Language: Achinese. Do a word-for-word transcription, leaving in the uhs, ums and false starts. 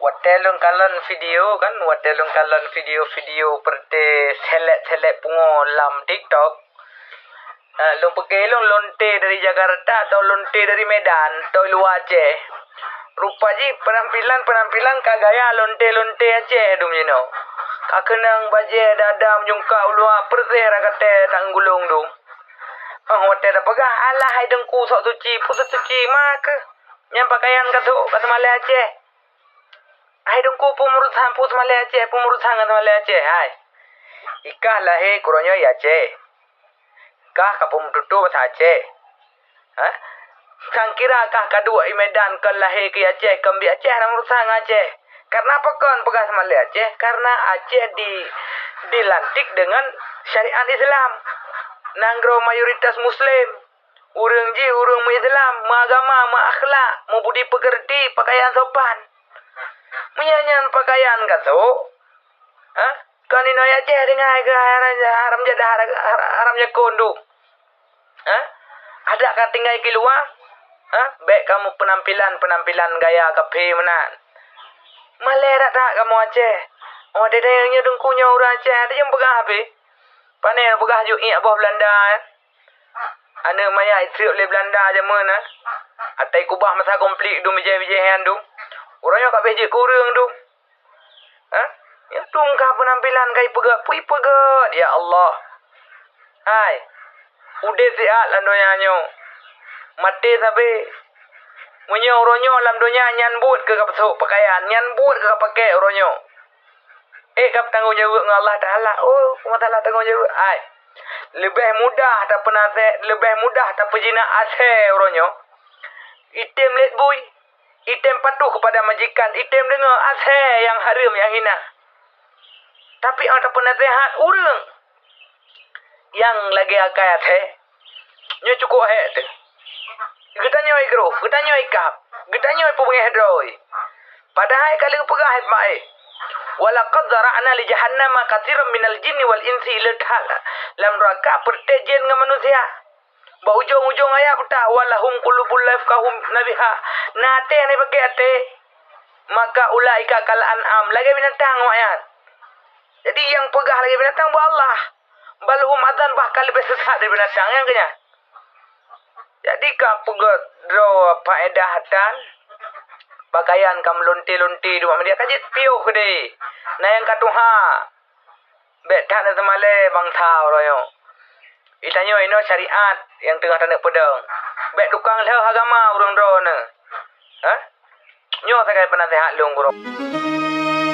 Watèe lôn kalon video kan, watèe lôn kalon video-video peureuté seleb-seleb pungo lam TikTok, eh, lôn pike lôn lonte dari Jakarta atau lonte dari Medan atau luwa Aceh. Rupa jih penampilan-penampilan ka gaya lonte-lonte Aceh dum jinoe. Ka keunong bajèe dada meujungkak u luwa, peureuséh rakaté tanggulong dum. Hah, watèe tapeugah, "Alah hai Teungku, sok suci, peue suci ma keuh? Nyan pakaian ka sok ka seumalèe Aceh." Hai Teungku, peumurusan peue seumalèe Aceh, peumurusan ngon seumalèe Aceh, hai. Ikah lahé keuroe nyoe i Aceh. Kah ka peumeututoe basa Aceh. Hah? Sangkira kah ka duek i Medan kon lahé keu i Aceh, kon biet Aceh, hana urusan ngon Aceh. Karena apa kon peugah seumalèe Aceh? Karena Aceh di, dilantik dengan syariat Islam. Nanggroe mayoritas Muslim. Ureueng jih ureueng meuislam, meuagama, meuakhlak, meubudi peukeurti, pakaian sopan. Meunyoe nyan pakaian ka sôk, ha? Kon inoe Aceh tinggai keu haram, haram jadah, haram jakon dum. Ha? Adak ka tinggai keu luwa, ha? Bèk kamoe peunampilan-peunampilan gaya kaphé meunan. Malèe that-that kamoe Aceh. Oh, dada nyoe Teungku nyoe ureueng Aceh, ada nyang peugah habéh. Pane peugah ju iek boh Belanda, eh? Aneuk maya itrép lé Belanda jameun na. Atai kubah masa konflik dum bijéh-bijéh nyan dum. Uroe nyoe ka abéh jeuet keu ureueng dum. Ha? Nyan dum ka peunampilan ka ipeugöt, peue ipeugöt, ya Allah. Hai, udeb siat lam donya nyoe. Maté sabe. Meunyoe uroe nyoe lam donya nyan buet keu ka peusôk pakaian, nyan buet keu ka pakèk uroe nyoe. Eh, ka tanggong jaweueb ngon Allah Taala. Oh, masalah tanggong jaweueb. Ai. Leubeh mudah tapeunaseh-, leubeh mudah tapeujinak asèe uroe nyoe. Item lét bui, item patuh kepada majikan, item deungoe asèe nyang hareuem, nyang hina. Tapi 'oh tapeunaseuhat ureueng nyang lagèe akai asèe, nyoe cukôp hék teuh. Geutanyoe igroh, geutanyoe ikab, geutanyoe ipeubengeh droe. Padahai ka lheueh peugah bak eh, "Walaqad zara'na li jahannama katsiran minal jinni wal insi," le that lam nuraka peureuté jén ngon manusia. Bak ujong-ujong ayat peugah, "Walahum qulubun la yafqahuna biha." Na até hana jipakè até. "Maka ulaika kal an'am," lagèe binatang awaknyan. Jadi nyang peugah lagèe binatang buet Allah. "Bal hum adhal," bahkan leubeh sesat dari binatang nyang keunyan. Jadi ka peugöt droe faedah tan, pakaian ka meulonte-lonte di media ka jeuet piôh keudéh. Na nyang ka tuha. Bèk that neuseumalèe bansa uroe nyoe. Geutanyoe inoe syariat nyang teungoh taneuk peudong. Bèk tukang lheueh agama ureueng droeneuh. Hah? Nyoe sagai peunaseuhat lôn keu droe.